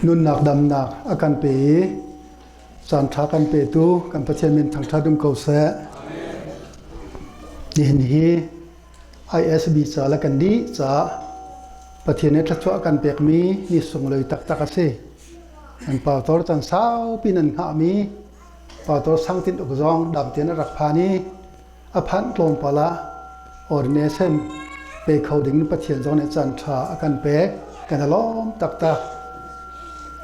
Nunnak damnak a kan pe i caan ṭha kan petu kan Pathian min thangṭhat um ko seh. Nihin hi ISB ca le kan dih caah Pathian nih thluachuah a kan pekmi ni sunglawi taktak a si. An pastor can saupi nan hngahmi pastor Sang Tin Uk zong dam tein a rak phan i a phanh tlawmpal ah ordination pe kho ding Pathian zong nih caan ṭha a kan pek. Kan i lawm taktak.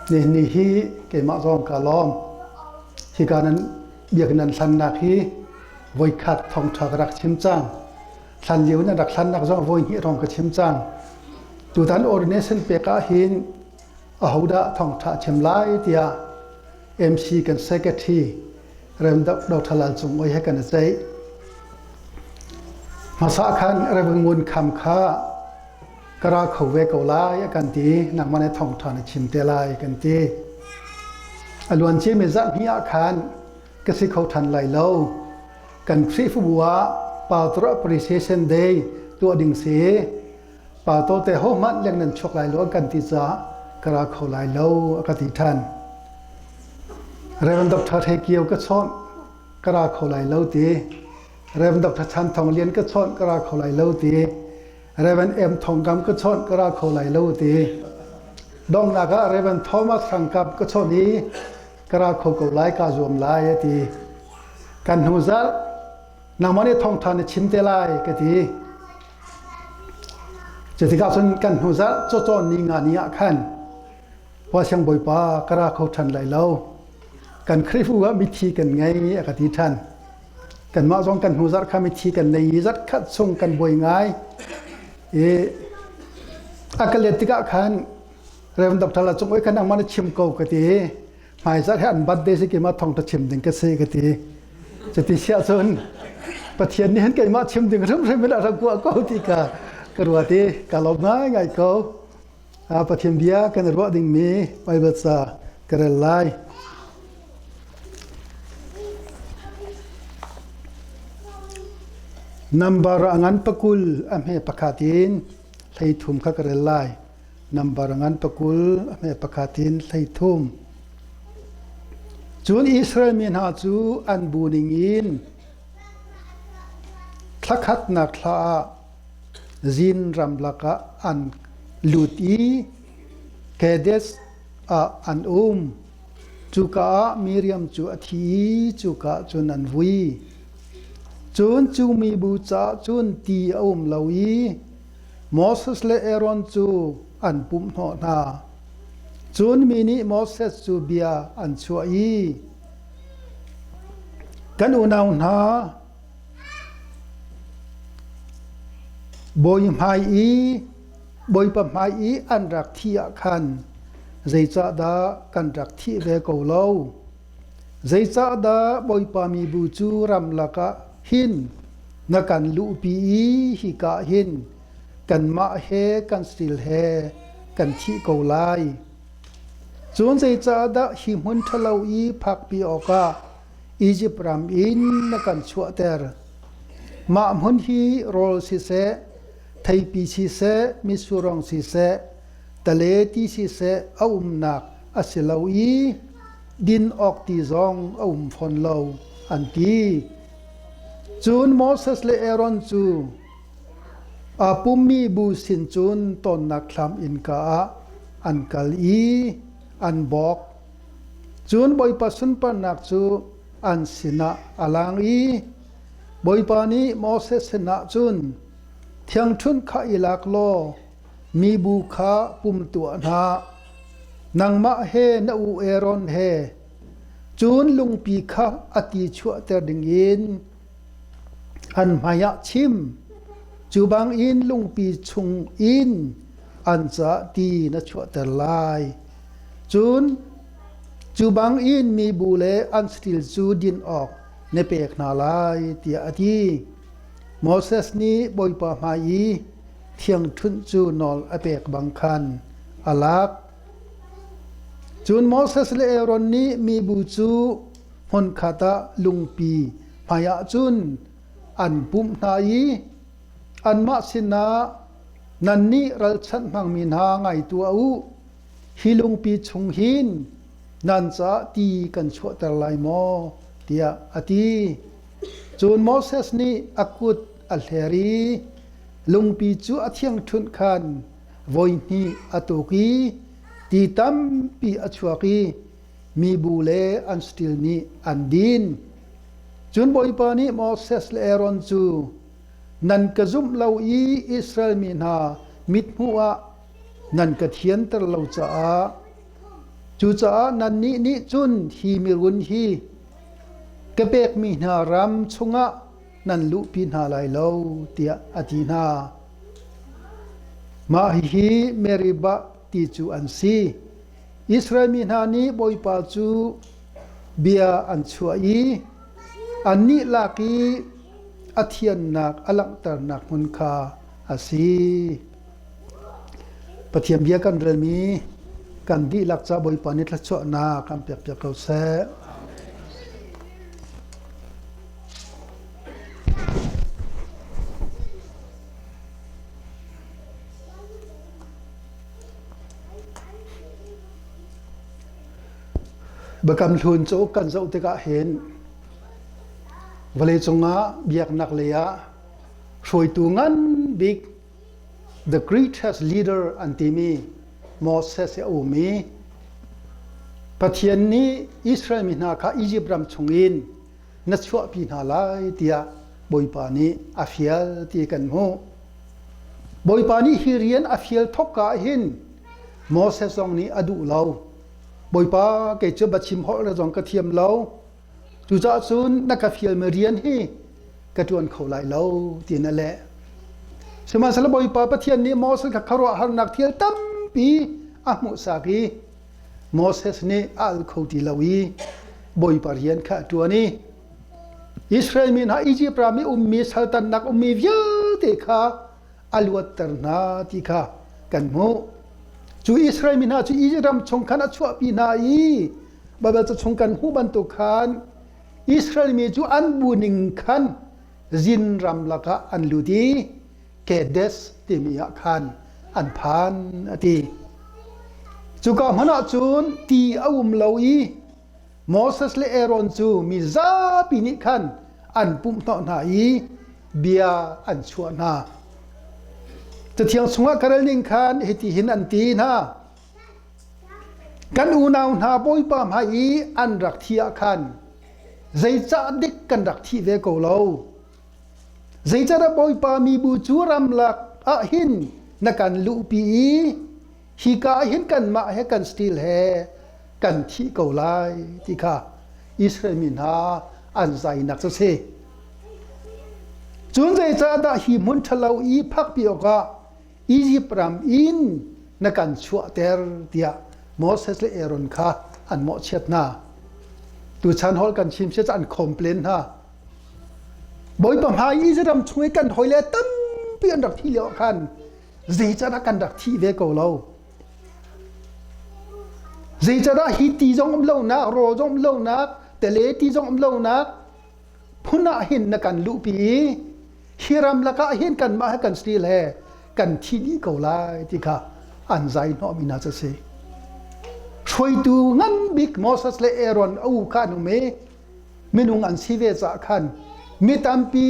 Nihin ni hi keimah zong ka lawm. Hika nan biakinn nan hlannak hi voikhat thawngṭha ka rak chim cang. Hlan lio in an rak hlannak zong voihnih rong ka chim cang. Tutan ordination pek ah hin ahodah thawngṭha chim lai tiah MC kan secretary Rem Dr. Lal Cung Oi he kan i ceih. Hmasa khan Rev. Ngun Kham kha ka ra kho ve ko lai a kan ti nangmah nih thawngṭha na chim te lai kan ti. A luan ciami zarhhnih ah khan ka si kho ṭhan lai lo. Kan Khrihfabu ah Pastor Appreciation Day tuah ding si. Pastor te hohmanh leng nan chuak lai lo an kan ti caah ka ra kho lai lo a ka ti ṭhan. Rev. Dr. The Kio ka chawnh ka ra kho lai lo ti. Rev. Dr. Chan Thong Lian ka chawnh ka ra kho lai lo ti. Rev. M. Thong Gam ka chawnh ka ra kho lai lo ti. Donghnak ah Rev. Thomas Hrangkap ka chawnh i ka ra kho ko lai ka zuam lai a ti. Kan hnu zarh nangmah nih thawngṭha na chim te lai ka ti. Cutikah cun kan hnu zarh cacawn ni nga ni ah khan Siang Bawipa ka ra kho ṭhan lai lo. Kan Khrihfabu ah mithi kan ngei a ka ti ṭhan. Kanmah zong kan hnu zarh kha mithi kan nei i zarh khat chung kan buai ngai. I a ka let tikah khan Rev. Dr. La Cung oi khan nangmah na chim ko ka ti. Hmaizarh he an birthday si keimah thong ta chim ding ka si ka ti. Cuti siah cun Pathian nih hin keimah chim ding hrimhrim in a rak kuah ko ti ka ka ruat i ka lawm ngaingai ko. Pathian bia kan i ruah dingmi Baibal ca ka rel lai. Nambar a ngan pakul a hme pakhat in 13 kha ka rel lai. Nambar a ngan pakul a hme pakhat in 13. Cun Israel mi hna cu an bu ning in thla khatnak thla ah Zin ramlak ah an lut i Kadesh ah an um. Cuka ah Miriam cu a thi i cuka ah cun an vui. Cun cu mibu caah cun ti a um lo i Moses le Aaron cu an pumhhnawh hna. Cun mi nih Moses cu bia an chuah i, Kan unau hna, Bawi hmai i Bawipa hmai i an rak thih ah khan zeicahdah kan rak thih ve ko lo? Zeicahdah Bawipa mibu cu ramlak ah hin na kan luhpi i hika hin kanmah he kan stil he kan thih ko lai? Cun zeicahdah hi hmun ṭhalo i phakpi awkah Izipt ram in na kan chuahter. Mah hmun hi rawl siseh, theipi siseh, mitsurrong siseh, tale ti siseh a umnak a si lo i din awk ti zong a um fawn lo, an ti. Cun Moses le Aaron cu aa pummi bu sin cun tonnak thlam innka ah an kal i an bawk. Cun Bawipa sunparnak cu an sinah a lang i Bawipa nih Moses sinah cun, Thiangṭhunh kha i lak law mibu kha pum tuah hna, nangmah he na u Aaron he, cun lungpi kha a ti chuahter dingin an hmaiah chim. Cu bangin lungpi chungin an caah ti na chuahter lai. Cun cu bangin mibu le an saṭil cu din awk na pek hna lai, tiah a ti. Moses nih Bawipa hmai i thiangṭhunh cu nawl a pek bang khan a lak. Cun Moses le Aaron nih mibu cu hmunkhat ah lungpi hmaiah cun an pumh hna i anmah sinah, Nannih ralchanh hmangmi hna ngai tuah u. Hi lungpi chung hin nan caah ti kan chuahter lai maw? tiah a ti. Cun Moses nih a kut a hler i lungpi cu a thiangṭhunh khan voihnih a tuk i ti tampi a chuak i mibu le an saṭil nih an din. Cun Bawipa nih Moses le Aaron cu, Nan ka zumh lo i Israel mi hna mithmuh ah nan ka thianter lo caah cucaah nannih nih cun hi mirun hi ka pekmi hna ram chungah nan luhpi hna lai lo, tiah a ti hna. Mah hihi Meribah ti cu an si. Israel mi hna nih Bawipa cu bia an chuah i annih lak i a thiannak a langhternak hmun kha a si. Pathian bia kan relmi kan dihlak ca Bawipa nih thluachuahnak kan pekpiak ko seh. Biakam Hlun cauk kan zoh tikah hin vawleicung ah biaknak lei ah hruaitu ngan bik the greatest leader an timi Moses a um i Pathian nih Israel mi hna kha Egypt ram chungin na chuahpi hna lai tiah Bawipa nih a fial ti kan hmuh. Bawipa nih hi rian a fial thawkka ah hin Moses zong nih a duh lo. Bawipa kei cu biachim holh le zong ka thiam lo. Cucaah cun na ka fialmi rian hi ka ṭuan kho lai lo tiin a leh. Sihmanhsehlaw Bawipa Pathian nih Moses kha khuaruahharnak thil tampi a hmuhsak i Moses nih a al kho ti lo i Bawipa rian kha a ṭuan i Israel mi hna Izipt ram i ummi saltannak ummi vialte kha a luatter hna ti kha kan hmuh. Cu Israel mi hna cu Izipt ram chung khan a chuahpi hna i Baibal ca chung kan hmuh bantuk khan Israel mi cu an bu ning khan Zin ram lakah an lut i Kedes timi ah khan an phan a ti. Cuka hmun ah cun ti a um lo i Moses le Aaron cu mi zapi nih khan an pumhhnawh hna i bia an chuah hna. Cathiang chungah ka rel ning khan hitihin an ti hna. Kan unau hna Bawipa hmai i an rak thi ah khan zeicah dik kan rak thih ve ko lo? Zeicahdah Bawipa mibu cu ramlak ah hin na kan luhpi i hika ah hin kanmah he kan stil he kan thih ko lai ti kha Israel mi hna an zainak cu si. Cun zeicahdah hi hmun ṭhalo i phakpi awkah Izipt ram in na kan chuahter tiah Moses le Aaron kha an mawhchiat hna. Tuchan holh kan chim sia an complain hna. Bawipa hmai Izipt ram chung i kan hawile tampi an rak thih lio ah khan zeicahdah kan rak thih ve ko lo? Zeicahdah hi ti zong um lonak, rawl zong um lonak, tele ti zong um lonak, phun ah hin na kan luhpi i hi ram lakah hin kanmah he kan stil he kan thi dih ko lai ti kha an zai hnawhmi hna cu si. Hruaitu ngan bik Moses le Aaron a u kha an um i minung an si ve caah khan mi tampi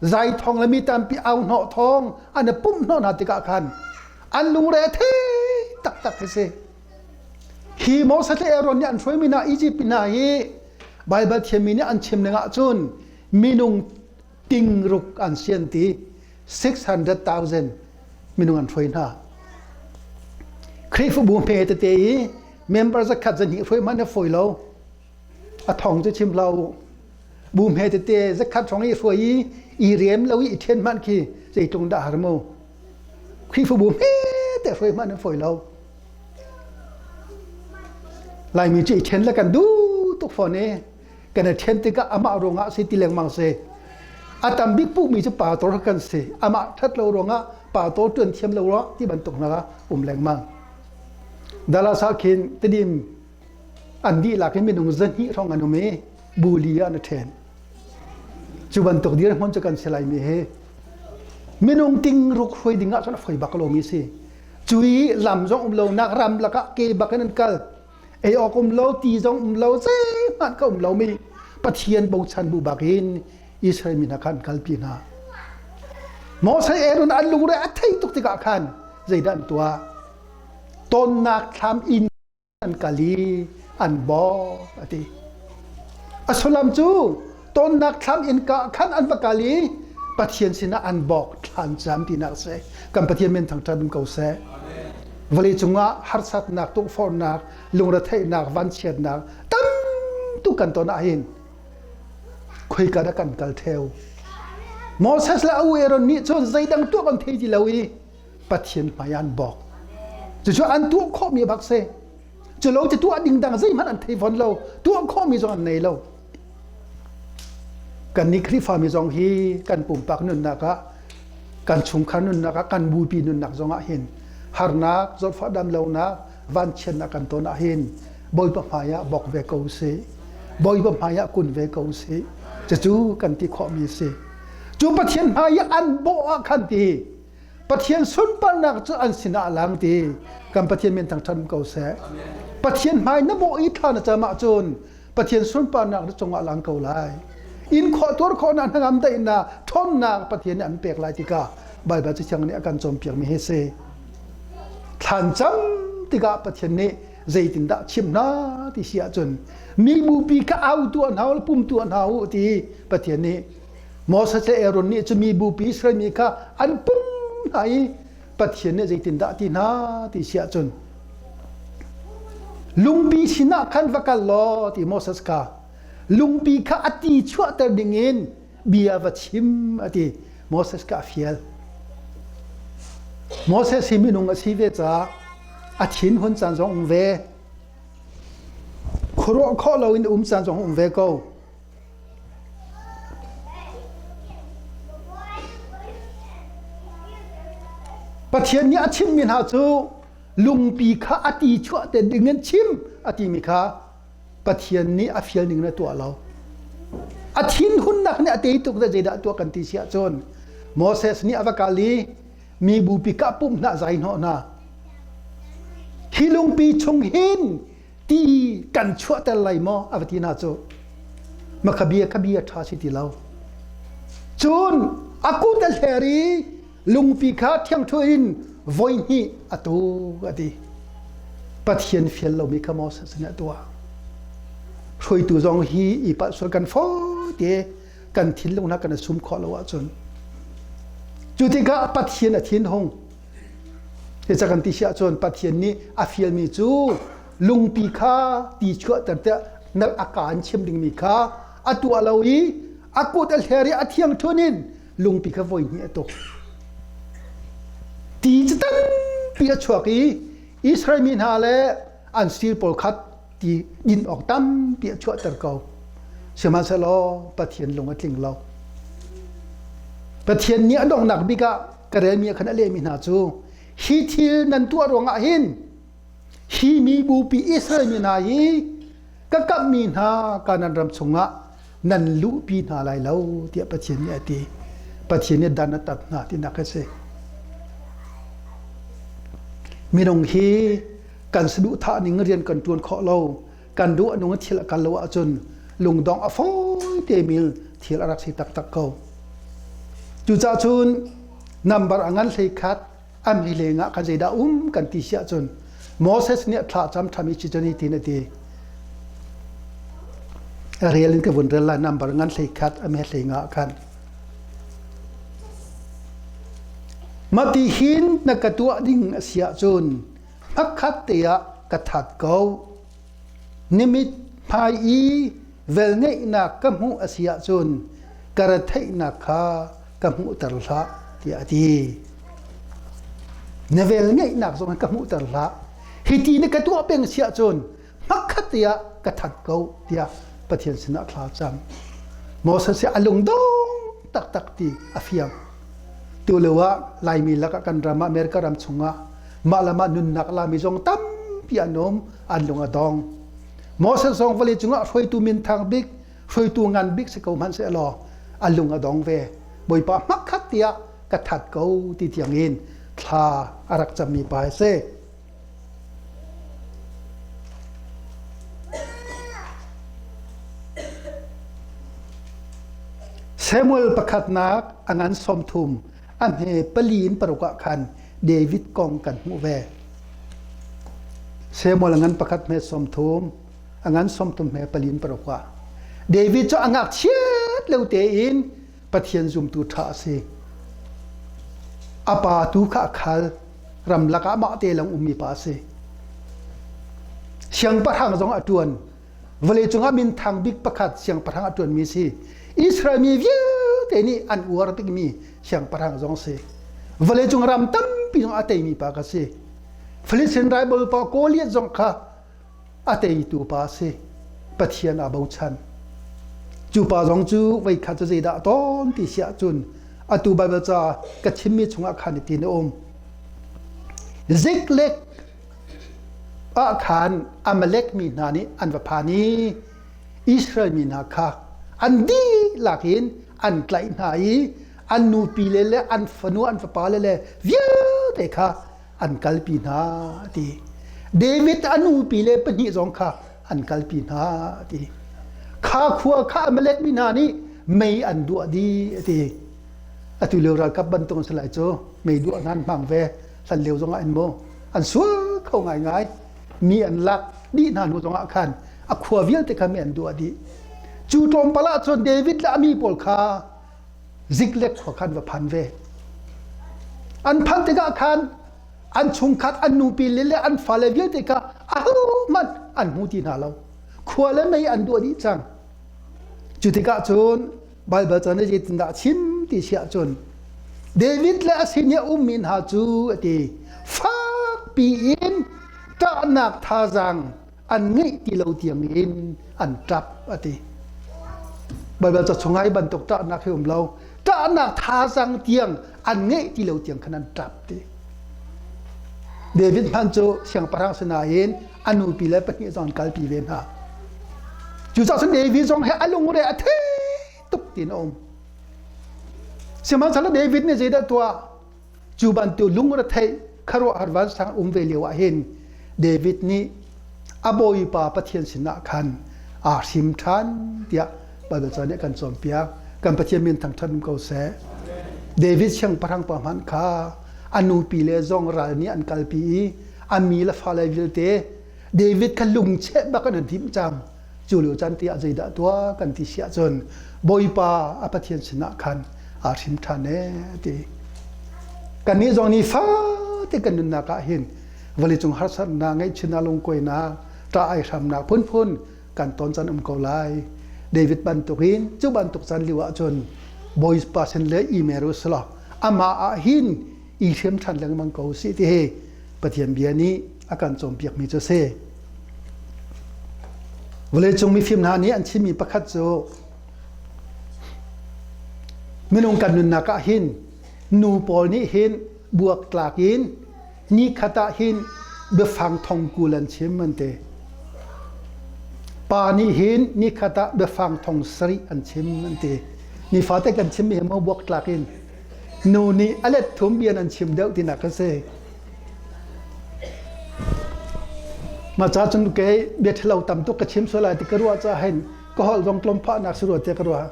zai thawng le mi tampi au hnawh thawng an i pumh hnawh hna tikah khan an lungre a thei taktak hi si. Hi Moses le Aaron nih an hruaimi hna Egypt hna hi Baibal thiammi nih an chim ning ahcun minung tingruk an si an ti 600,000 minung an hruai hna. Khrihfabu hme tete i member zakhat zahnih hruai hmanh a fawi lo. A thong cu chim hlah u. Bu hme tete zakhat hrawng i hruai i i rem lo i i ṭhen hmanh khi zeitlung dah har mu. Khrihfabu hme te hruai hmanh an fawi lo. Laimi cu i ṭhen le kan duh tuk fawn i kan i ṭhen tikah amah ruangah si ti lengmang si. A tam bik puhmi cu pastor kan si. Amah ṭhat lo ruangah pastor ṭuan thiam lo ruangah ti bantuk hna kha um lengmang. Dallas ah khin Tedim an dihlak in minung zahnih hrawng an um i buli ah an i ṭhen. Cu bantuk dirhmun cu kan si laimi hi minung tingruk hruai ding ah cun a foi bak lomi si. Cui lam zong um lonak ram lakah ke bak in an kal. Ei awk um lo, ti zong um lo, zeihmanh ka um lomi Pathian bochan bu bak in Israel mi hna kha an kalpi hna. Moses Aaron an lungre a thei tuk tikah khan zeidah an tuah? Tonnak thlam inn an kal i an bawk a ti. A sullam cu tonnak thlam innka khan an va kal i Pathian sinah an bawk thlan cam tinak a si. Kan Pathian min thangṭhat um ko seh. Vawlei cungah harsatnak, tukforhnak, lungretheihnak, vanchiatnak tamtuk kan ton ahhin khoika dah kan kal ṭheo. Moses le a u Aaron nih cun zeidang tuah kan thei ti lo i Pathian hmai an bawk. Cucu an tuah khawhmi bak si. Cu lo cu tuah ding dang zeihmanh an thei fawn lo. Tuah khawhmi zong an nei lo. Kan nih Khrihfami zong hi kan pumpak nunnak ah, kan chungkhar nunnak ah, kan bupi nunnak zong ah hin harnak, zawtfah damlonak, vanchiatnak kan ton ah hin Bawipa hmai ah bawk ve ko sih. Bawipa hmai ah kun ve ko sih. Cucu kan ti khawhmi a si. Cu Pathian hmai i an bawh ah khan ti Pathian sunparnak cu an sinah a lang ti kan Pathian min thangṭhat ko seh. Pathian hmai na bawh i thla na cam ahcun Pathian sunparnak na cungah lang ko lai. In khawh tuar khawhnak hnangam daihnak ṭhawnnak Pathian nih an pek lai tikah Baibal Cathiang nih a kan cawnpiakmi hi si. Thlan cam tikah Pathian nih zeitindah chim hna ti si ahcun mi bupi kha au tuah hna u pum tuah hna u ti Pathian nih Moses le Aaron nih cu mi bupi Israel mi kha an pum hna i Pathian nih zeitindah ti hna ti si ahcun lungpi sinah khan va kal law ti Moses kha lungpi kha a ti chuahter dingin bia va chim a ti Moses kha a fial Moses hi minung a si ve caah a thinhun caan zong um ve khuaruah khawh loin um caan zong um ve ko Pathian nih a chimmi hna cu lungpi kha a ti chuah te ding in chim a timi kha Pathian nih a fial ning in a tuah lo. A thinhunnak nih a tei tuk le zeidah tuah kan ti si ahcun Moses nih a va kal i mi bupi kah pumh hna zai hnawh hna. Hi lungpi chung hin ti kan chuahter lai maw a va ti hna cu makha bia kha bia ṭha si ti lo cun a kut a hler i lungpi kha thiangṭhu in voi hnih a tu a ti Pathian fial lomi kha Moses nih a tuah hruaitu zong hi i palh sual kan fawi te kan thinlung hna kan i sum khawh lo ahcun cu tikah Pathian a thinhung Hi kan ti si ahcun Pathian nih a fialmi cu lungpi kha ti chuahter tiah nal a ka in chim dingmi kha a tuah lo i a kut a hler i a thiang ṭhun in lungpi kha voi hnih a tuk. Ti cu tampi a chuak i Israel mi hna le an sir pawl kha ti din awk tampi a chuahter ko. Sihmanhsehlaw Pathian lung a tling lo. Pathian nih a donghnak bik ah ka relmi ah khan a lehmi hna cu hi thil nan tuah ruangah hin hi mi bupi Israel mi hna hi ka kamhmi hna Kanaan ram chungah nan luhpi hna lai lo tiah Pathian nih a ti. Pathian nih dan a tat hna tinak a si. Minung hi kan saduhthah ning rian kan ṭuan khawh lo kan duh nung thil a kal lo ahcun lungdong a fawi te mil thil a rak si taktak ko. Cucaah cun number a ngan hlei khat am hi lengah kan zeidah um kan ti si ahcun Moses nih a thla cam ṭhami ci cun tin a ti. Rel in ka vun rel lai number ngan hlei khat am he hlei nga khan. Mati hin na ka tuah ding a si ahcun hmakhat te ah ka that ko. Nimit hmai i velngeihnak ka hmuh a si ahcun ka retheihnak kha ka hmuhter hlah tiah a ti. Na velngeihnak zong ka hmuhter hlah. Hi ti na ka tuah peng si ahcun hmakhat te ah ka that ko tiah Pathian sinah thla cam. Moses hi a lungdong taktak ti a fiang. Tu lio ah Laimi lakah kan ram ah America ram chungah mah le mah nunnak lami zong tampi an um an lung a dong Moses zong vawlei cungah hruaitu minthang bik hruaitu ngan bik si ko hmanh sehlaw a lung a dong ve Bawipa hmakhat tiah ka that ko ti tiang in. thla a rak cammi pa a si. Samuel pakhatnak a ngan 30 a hme pali in paruk ah khan David kong kan hmuh ve. Samuel a ngan pakhat hme 30 a ngan 30 hme pali in paruk ah David cu a ngakchiat lo tein Pathian zumtu ṭha a si. A pa tu kha a khal ramlak ah mah te lawng ummi pa a si. Siangpahrang zong a ṭuan. Vawleicung ah minthang bik pakhat siangpahrang a ṭuanmi a si. Israel mi vialte nih an uar bikmi siangpahrang zong a si. Vawleicung ram tampi zong a teimi pa ka si. Philistine raibol pa Goliath zong kha a teitu pa a si. Pathian aa bochan. Cu pa zong cu voikhat cu zeidah tawn ti si ahcun atu Baibal ca ka chimmi chungah khan hitin a um. Ziklek ah khan Amalek mi hna nih an va phan i Israel mi hna kha an dihlak in an tlaih hna i an nupile le an fanu an fapale le vialte kha an kalpi hna a ti. David a nupile pahnih zong kha an kalpi hna a ti. Kha khua kha Amalek mi hna nih mei an duah dih a ti. Atu lio ralkap bantuk an si lai cu mei duah hna an hmang ve. Hlan lio zongah in mu an sual kho ngaingai. Mi an lak dih hna hnu zongah khan a khua vialte kha mi an duah dih. Cu tlawmpal ah cun David le a mi pawl kha Ziklek khua khan va phan ve. An phanh tikah khan an chungkhat an nupi le le an fale vialte kha ahohmanh an hmu ti hna lo. Khua le mei an duah dih cang. Cu tikah cun Baibal ca nih zeitindah a chim ti si ahcun David le a sin i a ummi hna cu a ti fakpi in ṭahnak thazaang an ngeih ti lo tiang in an ṭap a ti. Baibal ca chungah hi bantuk ṭahnak hi um lo. Ṭahnak thazaang tiang an ngeih ti lo tiang khan an ṭap ti. David hmanh cu siangpahrang si nain a nupi le pahnih zong an kalpi ve hna. Cucaah cun David zong he a lungre a thei tuk tiin a um. Sihmanhsehlaw David nih zeidah tuah? Cu bantuk lungretheih khuaruahhar vansang um ve lio ah hin David nih a bawipa Pathian sinah khan aa hrim ṭhan tiah Baibal ca nih a kan cawnpiak. Kan Pathian min thangṭhat um ko seh. David siangpahrang pa hmanh kha a nupi le zong ral nih an kalpi i a mi le fale vialte David kha lungcheh bak in an timh cang. Cu lio caan te ah zeidah tuah kan ti si ahcun Bawipa a Pathian sinah khan aa hrim ṭhan ee ti. Kannih zong nih fate kan nunnak ah hin vawleicung harsatnak, ngaihchiatnak, lungkuainak, ṭah ai hramnak phunphun kan ton caan um ko lai. David bantukin cu bantuk caan lio ahcun Bawipa sin le email u selaw amah ah hin i hriam ṭhan lengmang ko sih ti hi Pathian bia nih a kan cawnpiakmi cu a si. Vawleicung mifim hna nih an chimmi pakhat cu minung kan nunnak ah hin nu pawl nih hin buaktlak in nikhat ah hin biafang thong kul an chim an ti. Pa nih hin nikhat ah biafang thong sarih an chim an ti. Nifate kan chimmi hi maw buaktlak in nu nih a let thum bia nan chim deuh tinak a si. Mah ca cun kei bia ṭhalo tam tuk ka chim sual lai ti ka ruah caah hin ka holh zong tlawm phahnak si rua tiah ka ruah.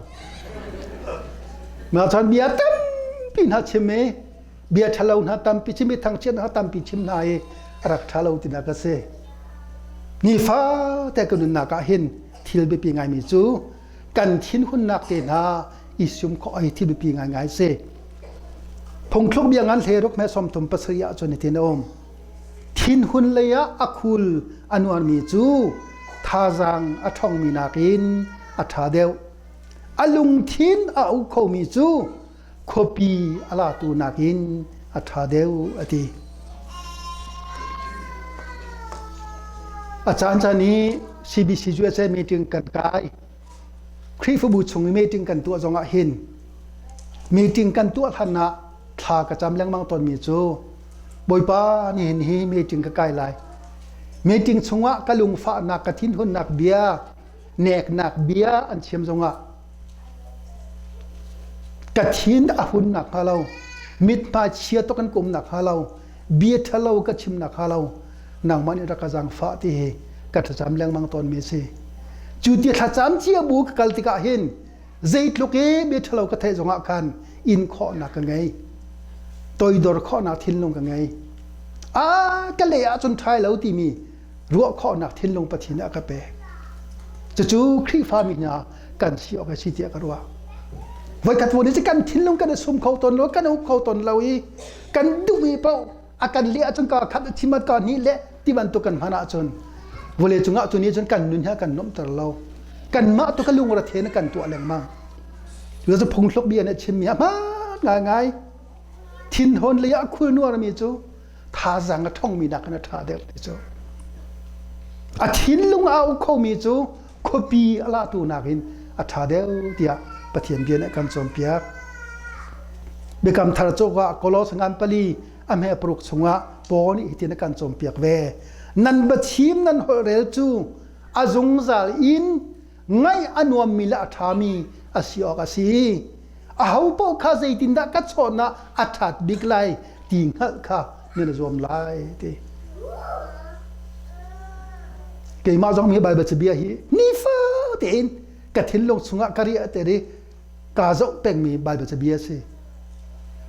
Mah cun bia tampi hna chim i bia ṭhalo hna tampi chim i thangchiat hna tampi chim hna i a rak ṭha lo tinak a si. Nifate ka nunnak ah hin thil biapi ngaimi cu kan thinhunnak te hna i sum khawh hi thil biapi ngaingai si. Phungthluk bia ngan hle ruk me 37 ah cun hitin a um. Thinhun lei ah a khul a nuarmi cu thazaang a ṭhawngmi nakin a ṭha deuh. A lungthin a uk khomi cu khuapi a latu nakin a ṭha deuh a ti. A caan caan i CBC USA meeting kan kai. Khrihfabu chung i meeting kan tuah zongah hin meeting kan tuah hlan ah thla ka cam lengmang tawnmi cu Bawipa nihin hi meeting ka kai lai. Meeting chungah ka lungfahnak, ka thinhunnak bia, neknak bia an chim zongah ka thin a hun nakhnga lo. Mithmai chia tuk in ka um nakhnga lo, bia ṭhalo ka chim nakhnga lo, nangmah nih rak ka zaangfah ti hi ka thlacam lengmang tawnmi a si. Cu ti thlacam cia bu ka kal tikah hin zeitluk i bia ṭhalo ka theih zongah khan in khawhnak ka ngei. Toidor khawhnak thinlung ka ngei. Ah, ka leh ahcun ṭhai lo timi ruah khawhnak thinlung Pathian nih a ka pek. Cucu Khrihfami hna kan si awk a si tiah ka ruah. Voikhat vun hi kan thinlung kan i sum kho tawn lo, kan uk kho tawn lo i kan duhmi paoh a kan leh ahcun ka khat chimat ka hnih le ti bantuk kan hman ahcun vawlei cungah cu nih cun kan nun hi a kan nuamhter lo. Kanmah tu ka lungre the kan tuah lengmang. Cu phungthluk bia nih chimmi a hmaan ngaingai. Thinhon lei ah khul nuarmi cu thazaang a ṭhawngmi nakin a ṭha deuh ti cu. A thinlung a uk khomi cu khuapi a latu nakin a ṭha deuh tiah Pathian bia nih a kan cawnpiak. Biakam thar cawk ah Kolos ngan pali a hme paruk chungah Paul nih hitin a kan cawnpiak ve. Nan biachim nan holhrel cu a zungzal in ngaih a nuammi le a ṭhami a si awk a si. Aho paoh kha zeitindah ka chawn ah a ṭhat bik lai ti hngalh kha nan i zuam lai ti. Keimah zong hi Baibal cabia hi nifa tein ka thinlung chungah ka riah ter i kaa zoh pengmi Baibal cabia a si.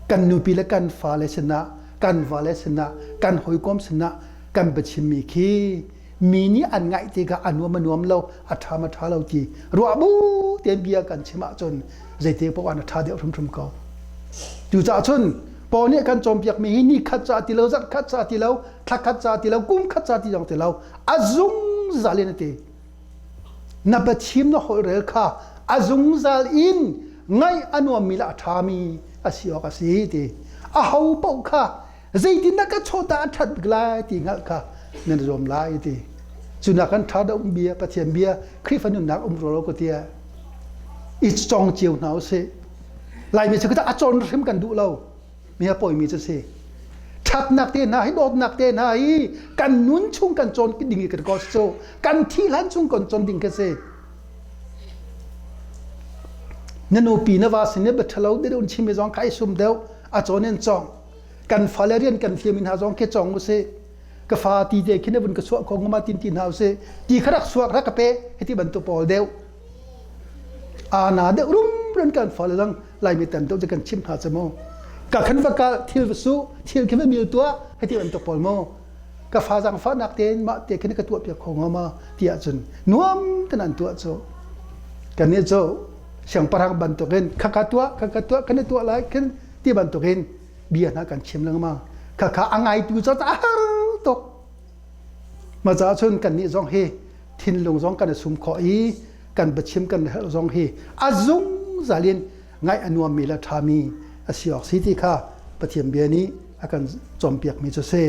Kan nupi le kan fale sinah, kan vale sinah, kan hawikom sinah kan biachimmi khi mi nih an ngaih tikah a nuam a nuam lo a ṭha ma ṭha lo ti ruah bu tein bia kan chim ahcun zeite paoh ah a ṭha deuh hrimhrim ko. Cucaah cun Paul nih kan cawnpiakmi hi ni khat ca ti lo, zarh khat ca ti lo, thla khat ca ti lo, kum khat ca ti zong ti lo, a zungzal in a ti. Na biachim na holhrel kha a zungzal in ngaih a nuammi le a ṭhami a si awk a si ti. Aho paoh kha zeitindah ka chawta a ṭhat bik lai ti hngalh kha nan zuam lai ti cunak kan ṭha deuh bia Pathian bia Khrihfa nunnak um rua lo ko tiah i cong cio hna usih Laimi cu a cawn hrim kan duh lo mi a pawimi cu si ṭhatnak te hna hi dawtnak te hna hi kan nun chung kan cawn ding i kan ko cu kan thih hlan chung kan cawn ding ka si na nupi na va sin i bia ṭhalo deuh in chim i zong kha i sum deuh a cawn in cawng kan fale rian kan fiam in hna zong khi cawng usih ka fa ti te khi na vun ka suah kho ngama tin ti hna usih ti kha rak suak rak ka pe hiti bantuk pawl deuh ana deuh rum ran kan fale zong laimi tam deuh cu kan chim hna cu mu ka khan va ka thil va su thil khi va mil tuah hiti bantuk pawl mu ka fa zang fa nak tein mah te khin ka tuah piak kho ngama ti ahcun nuam ten an tuah cu kan nih cu siangpahrang bantukin khakha tuah khakha tuah kan i tuah lai khin ti bantukin bia hna kan chim lengmang khakha a ngaitu cu a har tuk ma ca cun kannih zong hi thinlung zong kan i sum khawh i kan biachim kan herh zong hi a zungzal in ngaih a nuammi le ṭhami a si awk si ti kha Pathian bia nih a kan cawnpiakmi cu si.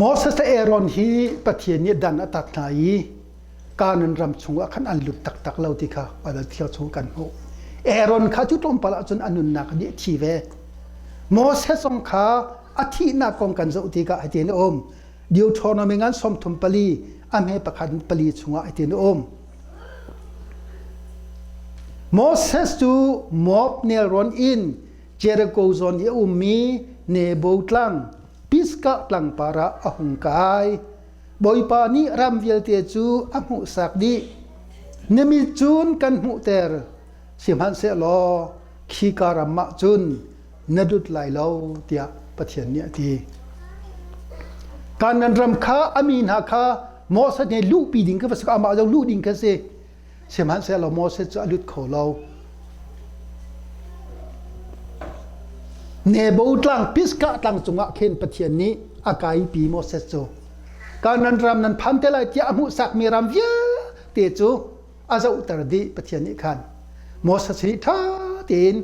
Moses le Aaron hi Pathian nih dan a tat hna i Kanaan ram chungah khan an lut taktak lo ti kha Baibal Thiang chung kan hmuh. Aaron kha cu tlawmpal ahcun a nunnak nih a thi ve. Moses zong kha a thihnak kong kan zoh tikah hitin a um. Deuteronomy ngan 34 a hme pakhat pali chungah hitin a um. Moses cu Moab nelrawn in Jericho zawn i a ummi Nebo tlang, Pisgah tlangpar ah a hung kai. Bawipa nih ram vialte cu a hmuhsak dih. Na mit cun kan hmuhter, sihmanhsehlaw khika ram ah cun na lut lai lo, tiah Pathian nih a ti. Kanaan ram kha a mi hna kha Moses nih luhpi ding kha va si amah zong luh ding kha si. Sihmanhsehlaw Moses cu a lut kho lo. Nebo tlang Pisgah tlang cungah khin Pathian nih a kaipi Moses cu. Kanaan ram nan phan te lai tiah a hmuhsakmi ram vialte cu a zohter dih Pathian nih khan. Moses nih ṭha tein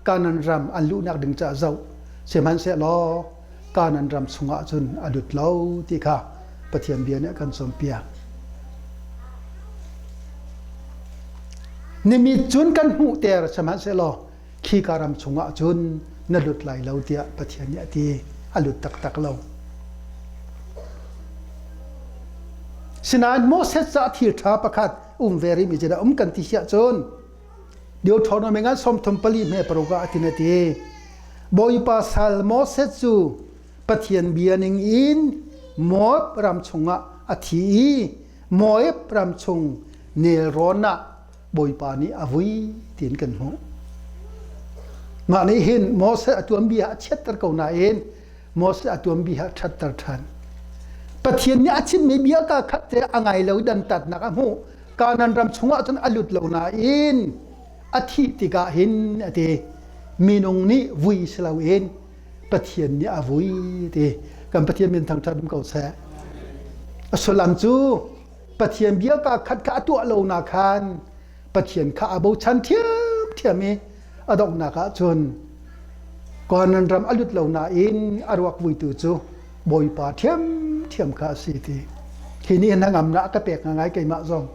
Kanaan ram an luhnak ding caah zoh. Sihmanhsehlaw Kanaan ram chungah cun a lut lo ti kha Pathian bia nih a kan cawnpiak. Nimit cun kan hmuhter sihmanhsehlaw khika ram chungah cun na lut lai lo tiah Pathian nih a ti. A lut taktak lo. Sinain Moses caah thil ṭha pakhat. um ve rih mi cu dah um kan ti siah cun Deuteronomy ngan 34 hme paruk ah a tin a ti. Bawipa sal Moses cu Pathian bia ning in Moab ram chungah a thi i Moab ram chung nelrawn ah Bawipa nih a vui tiin kan hmuh. Mah nih hin Moses a tuanbia a chiatter ko nain Moses a tuanbia a ṭhatter ṭhan. Pathian nih a chimmi bia ka khat te a ngai lo dantatnak a hmuh. Kanaan ram chungah cun a lut lo nain a thih tikah hin a ti minung nih vui si loin Pathian nih a vui ti kan Pathian min thangṭhat um ko seh. A sullam cu Pathian bia ka khat kha a tuah lo na khan Pathian kha a bochan ṭhiamṭhiam i a donghnak ah cun Kanaan ram a lut lo nain a ruak vuitu cu Bawipa ṭhiamṭhiam kha a si ti. Hi nih hnangamnak a ka pek ngai keimah zong.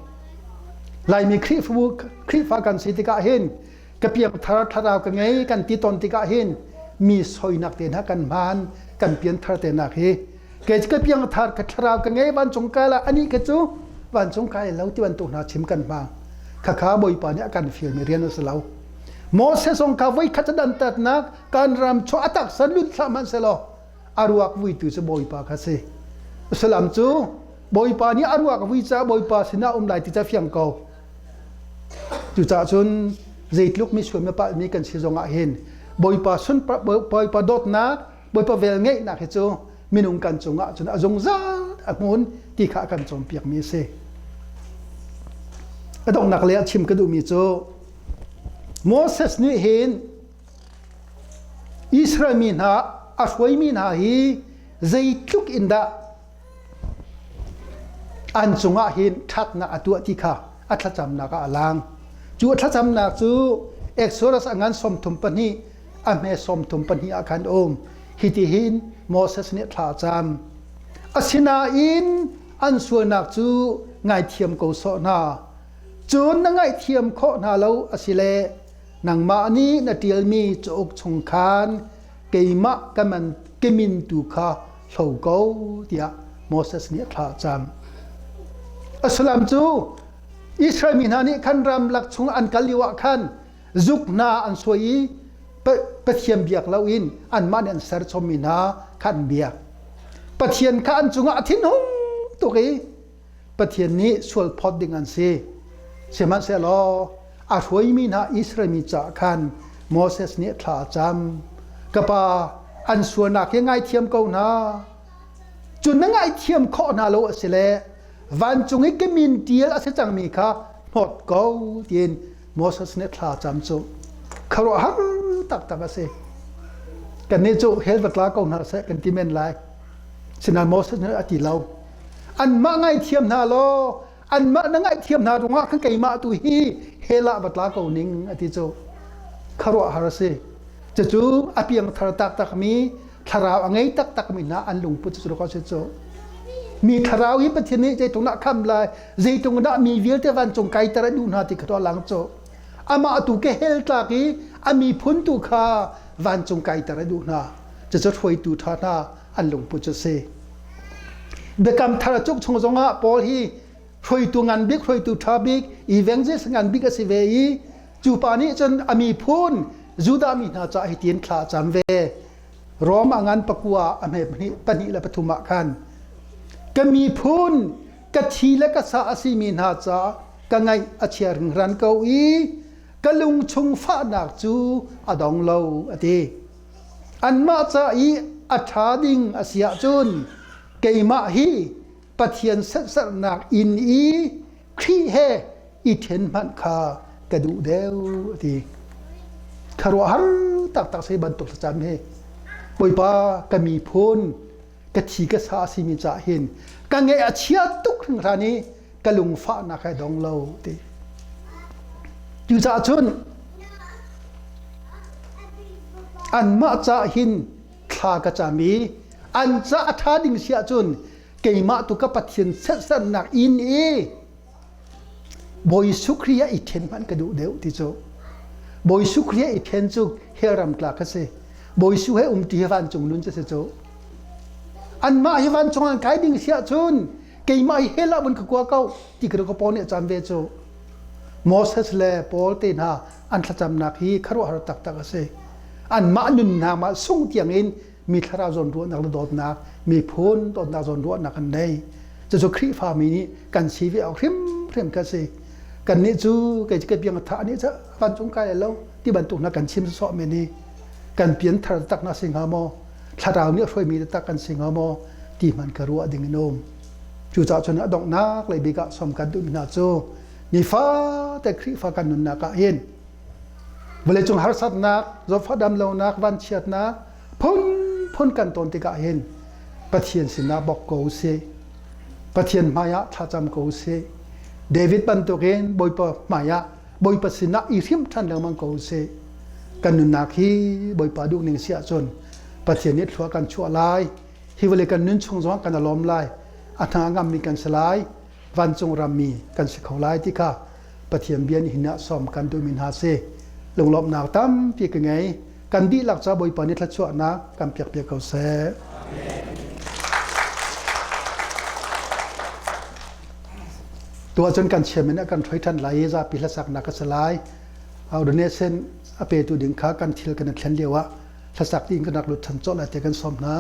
Laimi Khrihfabu Khrihfa kan si tikah hin ka piangthar thlarau ka ngei kan ti tawn tikah hin mi soinak te hna kan hmaan kan pianthar te nak hi kei ka piangthar ka thlarau ka ngei vancung kai la ani ka cu vancung kai lo ti bantuk hna chim kan hmang khakha Bawipa nih a kan fialmi rian a si lo. Moses zong kha voi khat dantatnak kan ram chuah a taksa lut hlah hmanhsehlaw a ruak vuitu cu Bawipa kha si. Sullam cu Bawipa nih a ruak vui caah Bawipa sinah um lai ti ca fiang ko. Cucaah cun zeitluk mi sual mi palhmi kan si zongah hin Bawipa sun Bawipa dawtnak Bawipa velngeihnak hi cu minung kan cungah cun a zungzal a hmun ti kha a kan cawnpiakmi a si. A donghnak lei ah chim ka duhmi cu Moses nih hin Israel mi hna a hruaimi hna hi zeitluk in dah an cungah hin ṭhatnak a tuah ti kha a thlacamnak ah a lang. Cu a thlacamnak cu Exodus a ngan 32 a hme 32 ah khan um. Hitihin Moses nih thla a cam. Asinain an sualnak cu ngaithiam ko sawh hna. Cun na ngaihthiam khawh hna lo asile nangmah nih na ṭialmi cauk chung khan keimah ka man ka min tu kha hlo ko tiah Moses nih thla a cam. A sullam cu Israel mi hna nih khan ramlak chung an kal lio ah khan zuk hna an suai i Pathian biak loin anmah nih an ser chommi hna kha an biak. Pathian kha an cungah a thinhung tuk i Pathian nih sualphawt ding an si. Sihmanhsehlaw a hruaimi hna Israel mi caah khan Moses nih thla a cam. Ka pa, an sualnak hi ngaithiam ko hna. Cun na ngaihthiam khawh hna lo a si le vancung i ka min ṭial a si cangmi kha hnawt ko tiin Moses nih thla a cam cu khuaruahhar taktak a si. Kannih cu hell va tla ko hna seh kan ti men lai. Sinain Moses nih a ti lo. Anmah ngaithiam hna law anmah na ngaihthiam hna ruangah khan keimah tu hi hell ah va tla ko ning a ti cu khuaruahhar a si. Cucu a piangthar taktakmi thlarau a ngei taktakmi hna an lungput cu cu si cu. Mi thlarau hi Pathian nih zeitung dah kham lai, zeitung dah mi vialte vancung kaiter a duh hna ti kha lang cu. Amah tu ke hell tlak i a miphun tu kha vancung kaiter a duh hna. Cucu hruaitu ṭha hna an lungput cu si. Biakam thar a cuk chung zongah Paul hi hruaitu ngan bik, hruaitu ṭha bik, evangelist ngan bik a si ve i cu pa nih cun a miphun Judah mi hna caah hitin thla a cam ve. Rom a ngan pakua a hme pahnih le pathum ah khan ka miphun ka thi le ka sa a simi hna caah ka ngaih a chia hringhran ko i ka lung chung fahnak cu a dong lo a ti. Anmah ca i a ṭha ding a si ahcun keimah hi Pathian serhsatnak inn i Khrih he i ṭhen hmanh kha ka duh deuh a ti. Khuaruahhar taktak si bantuk thlacam hi. Bawipa ka miphun ka thi ka sa a simi caah hin ka ngeih a chia tuk hringhran i ka lungfahnak he dong lo ti. Cucaah cun anmah caah hin thla ka cam i an ca a ṭha ding si ahcun keimah tu ka Pathian serhsatnak inn i Bawi Jesuh Khrih ah i ṭhen hmanh ka duh deuh ti cu. Bawi Jesuh Khrih ah i ṭhen cu hell ram tlak a si. Bawi Jesuh he umṭi hi vancung nun cu si cu. Anmah hi vancung an kai ding si ahcun Keimah hi hell ah vun ka kua ko ti ka ka paw nih a cam ve cu. Moses le Paul te hna an thlacamnak hi khuaruahhar taktak a si. Anmah nunnak mah sung tiang in mi thlarau zawn ruahnak le dawtnak, miphun dawtnak zawn ruahnak an nei. Cucu Khrihfami nih kan si ve awk hrimhrim kha si. Kannih cu kei ka biang a tha nih ca vancung kai lo ti bantuk hna kan chim sawh men hi kan pian thar tak na si hnga maw? Thlarau nih a hruaimi taktak kan si hnga maw? Ti hmanh ka ruah ding in um. Cucaah cun a donghnak lei bik ah sawm kan duhmi hna cu nifate Khrihfa kan nunnak ah hin vawleicung harsatnak, zawtfah damlonak, vanchiatnak phunphun kan ton tikah hin Pathian sinah bawk ko usih. Pathian hmaiah thlacam ko usih. David bantukin Bawipa hmaiah Bawipa sinah i hrim ṭhan lengmang ko usih. Kan nunnak hi Bawipa duhning si ahcun Pathian nih thlua kan chuah lai. Hi vawlei kan nun chung zongah kan alawm lai. A hna ngammi kan si lai. Vancung rammi kan si kho lai ti kha Pathian bia nih hin ah sawm kan duhmi hna si. Lunglawmhnak tampi ka ngei. Kan dihlak ca Bawipa nih thluachuahnak kan piak piak ko seh. Tuah cun kan chairman a kan hroi ṭhan lai i zapi hlasaknak a si lai. Donation a petu ding kha kan thil kan i thlen lio ah hlasak ding kan rak lut ṭhan colh lai ti kan sawm hna.